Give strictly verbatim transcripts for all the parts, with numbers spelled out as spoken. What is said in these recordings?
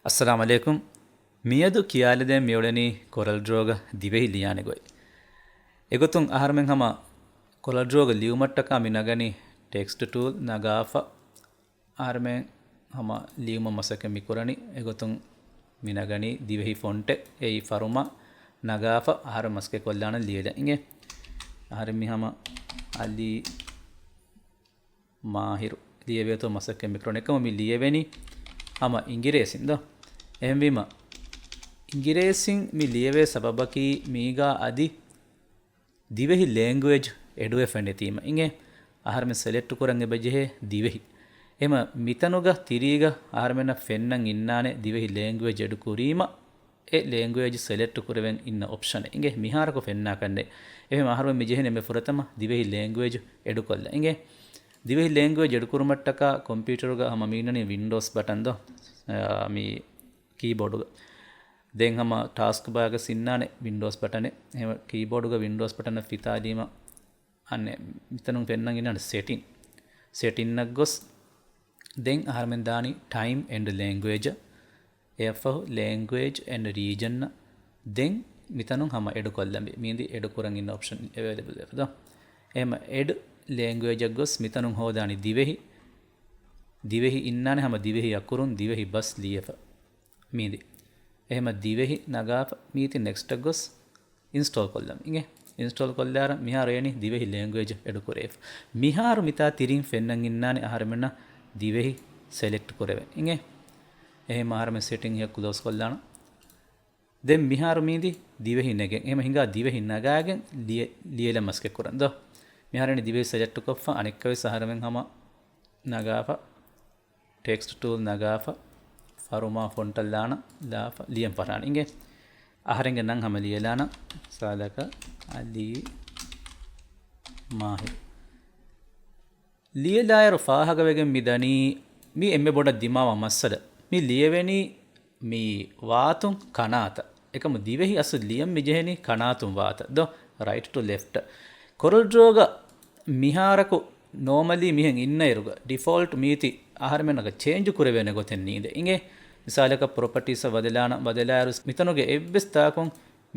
އައްސަލާމު ޢަލައިކުމް. މިއަދު ކިޔާލަދޭން މިއުޅެނީ ކޮރަލް ޑްރޯގަ ދިވެހި ލިޔާނެ ގޮތް. އެގޮތުން އަހަރުމެން ހަމަ ކޮރަލް ޑްރޯގަ ލިޔުމަށްޓަކާ މި ނަގަނީ ޓެކްސްޓް ޓޫލް ނަގާފަ އަހަރުމެން ހަމަ ލިޔުމަށް މަސައްކަތް މި ކުރަނީ. އެގޮތުން މި ނަގަނީ ދިވެހި ފޮންޓެއް، އެއީ ފަރުމާ ނަގާފަ އަހަރެން މަސައްކަތް ކޮށްލާނަން ލިޔެލަން އިނގޭ. އަހަރެން މި ހަމަ އަލީ މާހިރު ލިޔެވޭތޯ މަސައްކަތް މިކުރަން. އެކަމު މި ލިޔެވެނީ ހަމަ އިނގިރޭސިން ދޯ. އެހެންވީމަ އިނގިރޭސިން މި ލިޔެވޭ ސަބަބަކީ މީގާ އަދި ދިވެހި ލޭންގުއޭޖް އެޑުވެފަ ނެތީމަ އިނގޭ. އަހަރެމެން ސެލެކްޓް ކުރަން އެބަޖެހޭ ދިވެހި. އެހެމަ މިތަނުގަ ތިރީގަ އަހަރެމެންނަށް ފެންނަން އިންނާނެ ދިވެހި ލޭންގުއޭޖް އެޑު ކުރީމަ އެ ލޭންގުއޭޖް ސެލެކްޓް ކުރެވެން އިންނަ އޮޕްޝަނެއް އިނގޭ. މިހާރަކު ފެންނާކަށްނެތް. އެހެން އަހަރުމެން މިޖެހެނީ އެންމެ ފުރަތަމަ ދިވެހި ލޭންގުއޭޖް އެޑުކޮށްލަން އިނގޭ. ދިވެހި ލޭންގުއޭޖް އެޑުކުރުމަށްޓަކާ ކޮމްޕިއުޓަރުގަ ހަމަ މީނަނީ ވިންޑޯސް ބަޓަން ދޯ. އާ، މި ކީބޯޑުގަ. ދެން ހަމަ ޓާސްކް ބާގަ ސިންނާނެ ވިންޑޯސް ބަޓަނެއް. އެހެން ކީބޯޑުގަ ވިންޑޯސް ބަޓަނަށް ފިތާލީމަ އަނެއް މިތަނުން ފެންނަން އިންނާނެ ސެޓިން. ސެޓިންއަށް ގޮސް ދެން އަހަރުމެން ދާނީ ޓައިމް އެންޑް ލޭންގުއޭޖަށް. އެއަށްފަހު ލޭންގުއޭޖް އެންޑް ރީޖަންއަށް. ދެން މިތަނުން ހަމަ އެޑު ކޮށްލަން މި-، މީނދި އެޑު ކުރަން އިންނަ އޮޕްޝަން އެވެލެބަލް ވެފަ ދޯ. އެހެމަ އެޑް ލޭންގުއޭޖަށް ގޮސް މިތަނުން ހޯދާނީ ދިވެހި. ދިވެހި އިންނާނެ ހަމަ ދިވެހި އަކުރުން ދިވެހި ބަސް ލިޔެފަ. މީނދި. އެހެމަ ދިވެހި ނަގާފަ މީތި ނެކްސްޓަށް ގޮސް އިންސްޓޯލް ކޮށްލަން އިނގޭ. އިންސްޓޯލް ކޮށްލާރަ މިހާރު އޭނި ދިވެހި ލޭންގުއޭޖް އެޑު ކުރެވިފަ. މިހާރު މިތާ ތިރިން ފެންނަން އިންނާނެ އަހަރެމެންނަށް ދިވެހި ސެލެކްޓް ކުރެވެން އިނގޭ. އެހެމަ އަހަރެމެން ސެޓިން އެއް ކްލޯސް ކޮށްލާނަން. ދެން މިހާރު މީނދި ދިވެހި ނެގެން. އެހެމަ ހިނގާ ދިވެހި ނަގާގެން ލިޔެ-، ލިޔެލަން މަސައްކަތް ކުރަން ދޯ. މިހާރު އޭނި ދިވެހި ސެލެކްޓް ކޮށްފަ އަނެއްކާވެސް އަހަރެމެން ހަމަ ނަގާފަ. ޓެކްސްޓް ޓޫލް ނަގާފަ ފަރުމާ ފޮންޓަށް ލާނަ ލާފަ ލިޔަން ފަށާނަ އިނގޭ. އަހަރެންގެ ނަން ހަމަ ލިޔެލާނަ ސާލަކަ އަލީ މާހިރު. ލިޔެލާއިރު ފާހަގަވެގެން މި ދަނީ މި އެންމެ ބޮޑަށް ދިމާވާ މައްސަލަ. މި ލިޔެވެނީ މި ވާތުން ކަނާތަށް. އެކަމު ދިވެހި އަސްލު ލިޔަން މި ޖެހެނީ ކަނާތުން ވާތަށް ދޯ. ރައިޓް ޓު ލެފްޓް. ކޮރަލް ޑްރޯގަ މިހާރަކު ނޯމަލީ މިހެން އިންނައިރުގަ ޑިފޯލްޓް މީތި އަހަރެމެންނަކަށް ޗޭންޖު ކުރެވޭނެ ގޮތެއް ނީނދެ އިނގޭ. މިސާލަކަށް ޕްރޮޕަޓީސްއަށް ބަދަލާނަ ބަދަލާއިރު މިތަނުގެ އެއްވެސް ތާކުން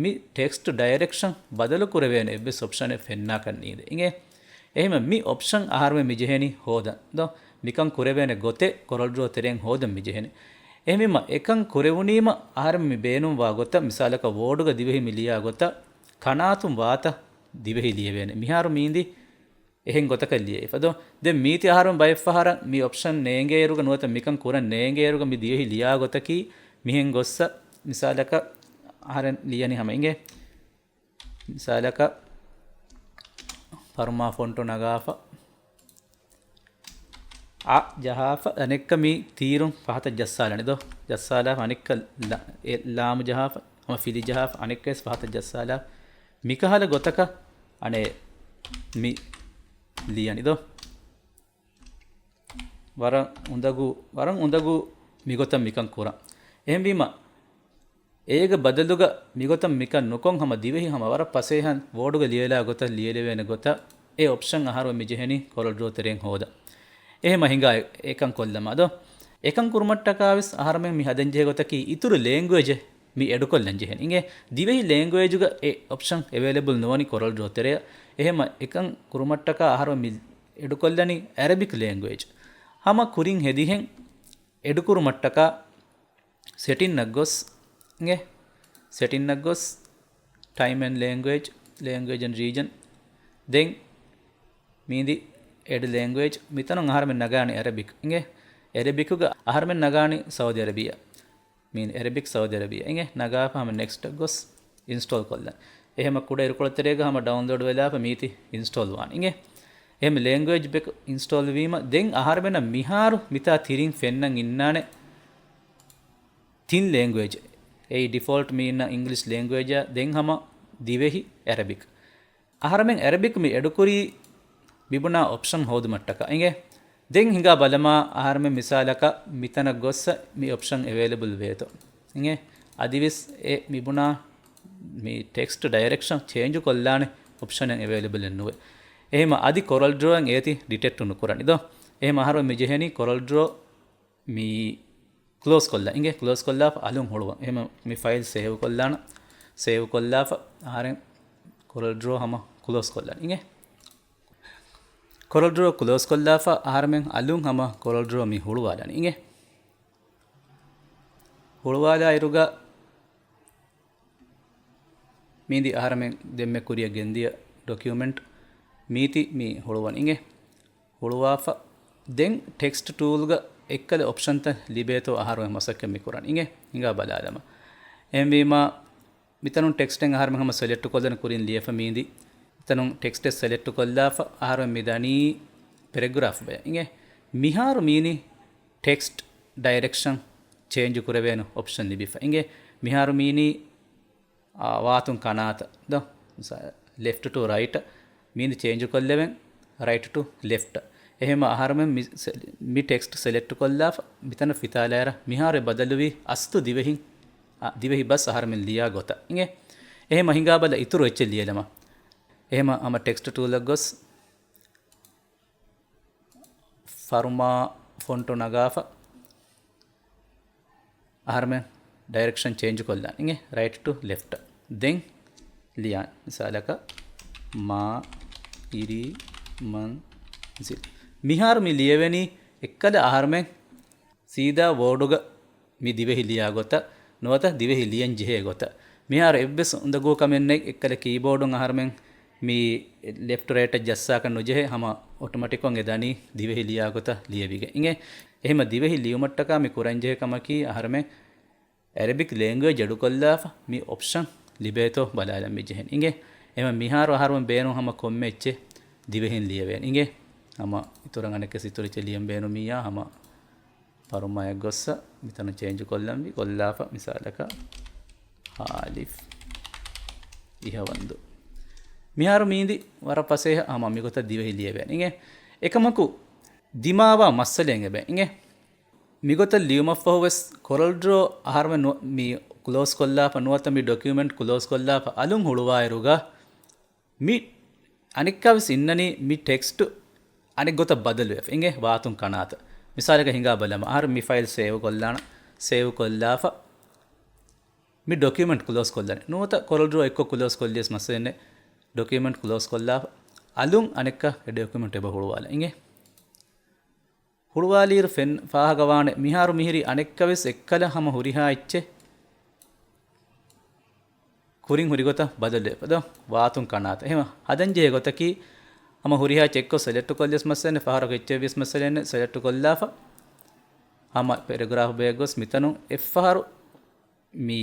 މި ޓެކްސްޓް ޑައިރެކްޝަން ބަދަލު ކުރެވޭނެ އެއްވެސް އޮޕްޝަނެއް ފެންނާކަށް ނީނދެ އިނގޭ. އެހެމަ މި އޮޕްޝަން އަހަރުމެން މި ޖެހެނީ ހޯދަން ދޯ. މިކަން ކުރެވޭނެ ގޮތެއް ކޮރަލް ޑްރޯ ތެރެއިން ހޯދަން މި ޖެހެނީ. އެހެންވީމަ އެކަން ކުރެވުނީމަ އަހަރެން މި ބޭނުންވާ ގޮތަށް، މިސާލަކަށް ވޯޑުގަ ދިވެހި މި ލިޔާ ގޮތަށް ކަނާތުން ވާތަށް ދިވެހި ލިޔެވޭނެ. މިހާރު މީނދި އެހެން ގޮތަކަށް ލިޔެވިފަ ދޯ. ދެން މީތި އަހަރުން ބައެއްފަހަރަށް މި އޮޕްޝަން ނޭނގޭއިރުގަ ނުވަތަ މިކަން ކުރަން ނޭނގޭއިރުގަ މި ދިވެހި ލިޔާ ގޮތަކީ މިހެން ގޮއްސަ މިސާލަކަށް އަހަރެން ލިޔަނީ ހަމަ އިނގޭ. މިސާލަކަށް ފަރުމާ ފޮންޓު ނަގާފަ. އަ ޖަހާފަ އަނެއްކަ މި ތީރުން ފަހަތަށް ޖައްސާލަނި ދޯ. ޖައްސާލާފަ އަނެއްކަ ލަ-، އެ ލާމު ޖަހާފަ، ހަމަ ފިލި ޖަހާފަ އަނެއްކަ ވެސް ފަހަތަށް ޖައްސާލާ. މިކަހަލަ ގޮތަކަށް އަނެއް މި ލިޔަނި ދޯ. ވަރަށް އުނދަގޫ، ވަރަށް އުނދަގޫ މިގޮތަށް މިކަން ކުރަން. އެހެންވީމަ، އޭގެ ބަދަލުގަ މިގޮތަށް މިކަން ނުކޮށް ހަމަ ދިވެހި ހަމަ ވަރަށް ފަސޭހަ ވޯޑުގަ ލިޔެލާ ގޮތަށް ލިޔެލެވޭނެ ގޮތަށް އެ އޮޕްޝަން އަހަރު މި ޖެހެނީ ކޮރަލް ޑްރޯ ތެރެއިން ހޯދަން. އެހެމަ ހިނގާ އެ-، އެކަން ކޮށްލަމާ ދޯ. އެކަން ކުރުމަށްޓަކާ ވެސް އަހަރުމެން މި ހަދަން ޖެހޭ ގޮތަކީ އިތުރު ލޭންގުއޭޖެއް މި އެޑުކޮށްލަން ޖެހެން އިނގޭ. ދިވެހި ލޭންގުއޭޖުގަ އެ އޮޕްޝަން އެވެލެބަލް ނުވަނީ ކޮރަލް ޑްރޯ ތެރެއަށް. އެހެމަ އެކަން ކުރުމަށްޓަކާ އަހަރު މި އެޑުކޮށްލަނީ އެރަބިކް ލޭންގުއޭޖް. ހަމަ ކުރިން ހެދިހެން އެޑުކުރުމަށްޓަކާ ސެޓިންއަށް ގޮސް އިނގޭ. ސެޓިންއަށް ގޮސް ޓައިމް އެންޑް ލޭންގުއޭޖް، ލޭންގުއޭޖް އެންޑް ރީޖަން. ދެން މީނދި އެޑް ލޭންގުއޭޖް. މިތަނުން އަހަރުމެން ނަގާނީ އެރަބިކް އިނގޭ. އެރަބިކުގަ އަހަރުމެން ނަގާނީ ސައުދި އަރަބިއާ. މީން އެރަބިކް ސައުދި އަރަބިއާ އިނގޭ. ނަގާފަ ހަމަ ނެކްސްޓަށް ގޮސް އިންސްޓޯލް ކޮށްލަން. އެހެމަ ކުޑަ އިރުކޮޅު ތެރޭގަ ހަމަ ޑައުންލޯޑް ވެލާފަ މީތި އިންސްޓޯލް ވާން އިނގޭ. އެހެމަ ލޭންގުއޭޖް ބެކް އިންސްޓޯލް ވީމަ ދެން އަހަރުމެންނަށް މިހާރު މިތާ ތިރިން ފެންނަން އިންނާނެ ތިން ލޭންގުއޭޖް. އެއީ ޑިފޯލްޓް މި އިންނަ އިންގްލިޝް ލޭންގުއޭޖާ ދެން ހަމަ ދިވެހި އެރަބިކް. އަހަރަމެން އެރަބިކް މި އެޑުކުރީ މިބުނާ އޮޕްޝަން ހޯދުމަށްޓަކާ އިނގޭ. ދެން ހިނގާ ބަލަމާ އަހަރަމެން މިސާލަކަށް މިތަނަށް ގޮއްސަ މި އޮޕްޝަން އެވޭލެބަލް ވޭތޯ އިނގޭ. އަދިވެސް އެ މިބުނާ މި ޓެކްސްޓް ޑައިރެކްޝަން ޗޭންޖު ކޮށްލާނެ އޮޕްޝަނެއް އެވޭލެބަލެއް ނުވޭ. އެހެމަ އަދި ކޮރަލް ޑްރޯއިން އޭތި ޑިޓެކްޓު ނުކުރަނި ދޯ. އެހެމަ އަހަރު މި ޖެހެނީ ކޮރަލް ޑްރޯ މި ކްލޯޒް ކޮށްލާ. އިނގޭ، ކްލޯޒް ކޮށްލާފަ އަލުން ހުޅުވަން. އެހެމަ މި ފައިލް ސޭވް ކޮށްލާނަ. ސޭވް ކޮށްލާފަ އަހަރެން ކޮރަލް ޑްރޯ ހަމަ ކްލޯޒް ކޮށްލާނަ. އިނގޭ، ކޮރަލް ޑްރޯ ކްލޯޒް ކޮށްލާފަ އަހަރެމެން އަލުން ހަމަ ކޮރަލް ޑްރޯ މި ހުޅުވާލާނަ. އިނގޭ، ހުޅުވާލާ އިރުގަ މީދި އަހަރެމެން ދެންމެ ކުރިއަށް ގެންދިޔަ ޑޮކިއުމެންޓް މީތި މި ހުޅުވަން. އިނގޭ، ހުޅުވާފަ ދެން ޓެކްސްޓް ޓޫލްގަ އެއްކަލަ އޮޕްޝަންތައް ލިބޭތޯ އަހަރުމެން މަސައްކަތް މި ކުރަން. އިނގޭ، ހިނގާ ބަލާލަމާ. އެހެންވީމާ، މިތަނުން ޓެކްސްޓެއް އަހަރުމެން ހަމަ ސެލެކްޓް ކޮށްލަން ކުރިން ލިޔެފަ މީދި. މިތަނުން ޓެކްސްޓެއް ސެލެކްޓް ކޮށްލާފަ އަހަރުމެން މި ދަނީ ޕެރެގްރާފް ބަޔަށް. އިނގޭ، މިހާރު މީނީ ޓެކްސްޓް ޑައިރެކްޝަން ޗޭންޖު ކުރެވޭނެ އޮޕްޝަން ލިބިފަ. އިނގޭ، މިހާރު މީނީ އާ، ވާތުން ކަނާތަ ދޯ؟ މިސާ، ލެފްޓް ޓު ރައިޓް މީނި ޗޭންޖު ކޮށްލެވެން، ރައިޓް ޓު ލެފްޓް. އެހެމަ އަހަރުމެން މި ސެ-، މި ޓެކްސްޓް ސެލެކްޓް ކޮށްލާފަ މިތަނަށް ފިތާލާއިރަށް މިހާރު އެ ބަދަލުވީ އަސްލު ދިވެހި، އާ، ދިވެހި ބަސް އަހަރުމެން ލިޔާ ގޮތަށް. އިނގޭ، އެހެމަ ހިނގާބަލަ އިތުރު އެއްޗެއް ލިޔެލަމާ. އެހެމަ ހަމަ ޓެކްސްޓް ޓޫލަށް ގޮސް ފަރުމާ ފޮންޓު ނަގާފަ އަހަރުމެން ޑައިރެކްޝަން ޗޭންޖު ކޮށްލާން. އިނގޭ، ރައިޓް ޓު ލެފްޓް. ދެން ލިޔާން. މިސާލަކަށް، މާ އިރި މަންޒިލް. މިހާރު މި ލިޔެވެނީ އެއްކަލަ އަހަރުމެން ސީދާ ވޯޑުގަ މި ދިވެހި ލިޔާ ގޮތަށް ނުވަތަ ދިވެހި ލިޔަން ޖެހޭ ގޮތަށް. މިހާރު އެއްވެސް އުނދަގޫ ކަމެއް ނެތް، އެއްކަލަ ކީބޯޑުން އަހަރުމެން މި ލެފްޓް ރައިޓަށް ޖައްސާކަށް ނުޖެހޭ، ހަމަ އޮޓޮމެޓިކްކޮށް އެ ދަނީ ދިވެހި ލިޔާ ގޮތަށް ލިޔެވިގެން. އިނގޭ، އެހެމަ ދިވެހި ލިޔުމަށްޓަކާ މި ކުރަންޖެހޭ ކަމަކީ އަހަރުމެން އެރެބިކް ލޭންގުއޭޖް އެޑުކޮށްލާފަ މި އޮޕްޝަން ލިބޭތޯ ބަލާލަން މި ޖެހެން. އިނގޭ، އެހެމަ މިހާރު އަހަރުމެން ބޭނުން ހަމަ ކޮންމެ އެއްޗެއް ދިވެހިން ލިޔެވޭނެ. އިނގޭ، ހަމަ އިތުރަށް އަނެއްކަސް އިތުރު އެއްޗެއް ލިޔަން ބޭނުމިއްޔާ ހަމަ ފަރުމާއަށް ގޮއްސަ މިތަނަށް ޗޭންޖު ކޮށްލަންވީ. ކޮށްލާފަ މިސާލަކަށް ހާލިފް އިހަވަންދު. މިހާރު މީނދި ވަރަށް ފަސޭހަ ހަމަ މިގޮތަށް ދިވެހި ލިޔެވޭނެ. އިނގޭ، އެކަމަކު ދިމާވާ މައްސަލައެއް އެބަ. އިނގޭ، މިގޮތަށް ލިޔުމަށްފަހުވެސް ކޮރަލް ޑްރޯ އަހަރުމެން ނު-، މި ކްލޯޒް ކޮށްލާފަ ނުވަތަ މި ޑޮކިއުމެންޓް ކްލޯޒް ކޮށްލާފަ އަލުން ހުޅުވާއިރުގަ މި އަނެއްކާވެސް އިންނަނީ މި ޓެކްސްޓް އަނެއްގޮތަށް ބަދަލުވެފަ. އިނގޭ، ވާތުން ކަނާތަ. މިސާލަކަށް ހިނގާ ބަލަމާ. އަހަރު މި ފައިލް ސޭވް ކޮށްލާނަ. ސޭވް ކޮށްލާފަ މި ޑޮކިއުމެންޓް ކްލޯޒް ކޮށްލާނެ. ނުވަތަ ކޮރަލް ޑްރޯ އެއްކޮށް ކްލޯޒް ކޮށްލިޔަސް މައްސަލައެއް ނެތް. ޑޮކިއުމެންޓް ކްލޯޒް ކޮށްލާފަ އަލުން އަނެއްކާ އެ ޑޮކިއުމެންޓް އެބަ ހުޅުވާލާ. އިނގޭ، ހުޅުވާލިއިރު ފެން ފާހަގަވާނެ މިހާރު މިހިރީ އަނެއްކަވެސް އެއްކަލަ ހަމަ ހުރިހާ އެއްޗެއް ކުރިން ހުރި ގޮތަށް ބަދަލުވެފަ ދޯ؟ ވާތުން ކަނާތަ. އެހެމަ ހަދަން ޖެހޭ ގޮތަކީ ހަމަ ހުރިހާ އެއްޗެއް އެއްކޮށް ސެލެކްޓް ކޮށްލިޔަސް މައްސަލައެއް ނެތް، ފަހަރަކު އެއްޗެއްވިޔަސް މައްސަލައެއް ނެތް، ސެލެކްޓް ކޮށްލާފަ ހަމަ ޕެރެގްރާފް ބަޔަށް ގޮސް މިތަނުން އެއްފަހަރު މި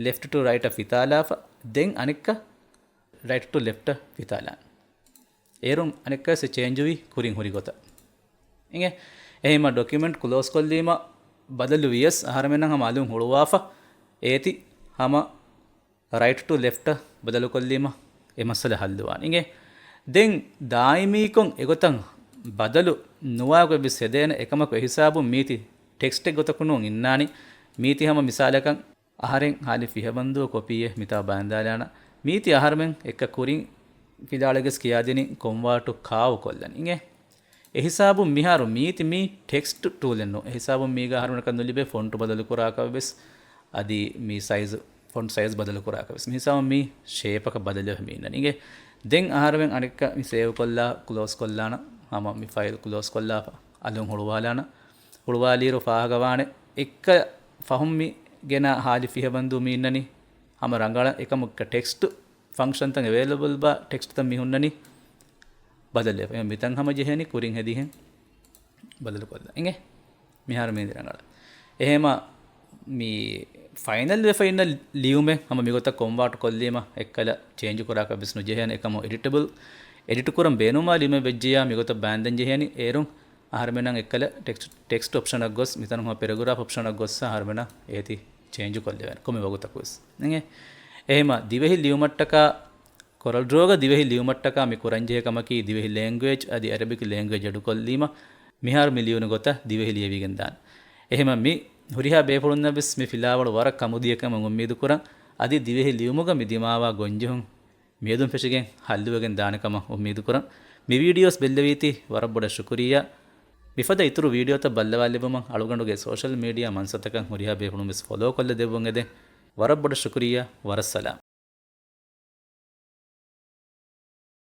ލެފްޓް ޓު ރައިޓަށް ފިތާލާފަ ދެން އަނެއްކާ ރައިޓް ޓު ލެފްޓަށް ފިތާލާން. އޭރުން އަނެއްކާވެސް ޗޭންޖުވީ ކުރިން ހުރި ގޮތަށް. އިނގޭ، އެހެމަ ޑޮކިއުމެންޓް ކްލޯޒް ކޮށްލީމަ ބަދަލު ވިޔަސް އަހަރެމެންނަށް ހަމަ އަލުން ހުޅުވާފަ އޭތި ހަމަ ރައިޓް ޓު ލެފްޓަށް ބަދަލުކޮށްލީމަ އެ މައްސަލަ ހައްލުވާނެ. އިނގޭ، ދެން ދާއިމީކޮށް އެގޮތަށް ބަދަލު ނުވާގޮތްވެސް ހެދޭނެ. އެކަމަކު އެހިސާބުން މީތި ޓެކްސްޓެއް ގޮތަކުން ނޫން އިންނާނީ. މީތި ހަމަ މިސާލަކަށް އަހަރެން ހާލި ފިހަވަންދޫ ކޮޕީއެއް މިތާ ބާންދާލާނަ. މީތި އަހަރެމެން އެއްކަ ކުރިން ފިލާޅެގެސް ކިޔާދިނި ކޮންވާޓު ކާވު ކޮށްލަން. އިނގޭ، އެހިސާބުން މިހާރު މީތި މީ ޓެކްސްޓް ޓޫލެއް ނޫން. އެހިސާބުން މީގަ އަހަރެމެނަކަށް ނުލިބޭ ފޮންޓު ބަދަލު ކުރާކަށް ވެސް، އަދި މީ ސައިޒް، ފޮންޓް ސައިޒް ބަދަލު ކުރާކަށް ވެސް. މިހިސާބުން މީ ޝޭޕަކަށް ބަދަލުވެފަ މީ އިންނަނީ. އިނގޭ، ދެން އަހަރެމެން އަނެއްކާ މި ސޭވް ކޮށްލާ، ކްލޯޒް ކޮށްލާނަ، ހަމަ މި ފައިލް ކްލޯޒް ކޮށްލާފަ އަލުން ހުޅުވާލާނަ. ހުޅުވާލިއިރު ފާހަގަވާނެ އެއްކަ ފަހުން މި ގެނަ ހާލި ފިހަވަންދޫ މީ އިންނަނީ. ހަމަ ރަނގަޅަށް އެކަމަކު ޓެކްސްޓް ފަންކްޝަންތައް އެވޭލަބަލް ބާ ޓެކްސްޓްތައް މި ހުންނަނީ ބަދަލުވެފަ. އެ މިތަން ހަމަ ޖެހޭނީ ކުރިން ހެދިހެން ބަދަލު ކޮށްލަން. އިނގޭ؟ މިހާރު މީ ރަނގަޅަށް. އެހެމަ މި ފައިނަލް ވެފަ އިންނަ ލިޔުމެއް ހަމަ މިގޮތަށް ކޮންވާޓް ކޮށްލީމަ އެއްކަލަ ޗޭންޖު ކުރާކަށް ވެސް ނުޖެހޭނެ. އެކަމު އެޑިޓަބަލް، އެޑިޓް ކުރަން ބޭނުމާ ލިޔުމެއް ވެއްޖިޔާ މިގޮތަށް ބާންދެން ޖެހޭނީ. އޭރުން އަހަރެމެންނަށް އެއްކަލަ ޓެކްސްޓް، ޓެކްސްޓް އޮޕްޝަނަށް ގޮސް މިތަނުން ހަމަ ޕެރެގްރާފް އޮޕްޝަނަށް ގޮއްސަ އަހަރެމެނަށް އޭތި ޗޭންޖު ކޮށްލެވޭނެ ކޮންމެ ވަގުތަކުވެސް. އެހެމަ ދިވެހި ލިޔުމަށްޓަކާ، ކޮރަލް ޑްރޯގަ ދިވެހި ލިޔުމަށްޓަކާ މި ކުރަންޖެހޭ ކަމަކީ ދިވެހި ލޭންގުއޭޖް އަދި އަރަބިކް ލޭންގުއޭޖް އެޑުކޮށްލީމަ މިހާރު މި ލިޔުނު ގޮތަށް ދިވެހި ލިޔެވިގެން ދާނެ. އެހެމަ މި ހުރިހާ ބޭފުޅުންނަށް ވެސް މި ފިލާވަޅު ވަރަށް ކަމުދިޔަކަމަށް އުއްމީދު ކުރަން. އަދި ދިވެހި ލިޔުމުގަ މި ދިމާވާ ގޮންޖެހުން މިއަދުން ފެށިގެން ހައްލުވެގެން ދާނެ ކަމަށް އުއްމީދު ކުރަން. މި ވީޑިއޯސް ބެއްލެވީތީ ވަރަށް ބޮޑަށް ޝުކުރިއްޔާ. މިފަދަ އިތުރު ވީޑިއޯތައް ބައްލަވާލެއްވުމަށް އަޅުގަނޑުގެ ސޯޝަލް މީޑިއާ މަންސަތަކަށް ހުރިހާ ބޭފުޅުން ވެސް ފޮލޯ ކޮށްލަދެއްވުން އެދެން. ވަރަށް ބޮޑަށް ޝުކުރިއްޔާ. ވަރަށް ސަލާމް.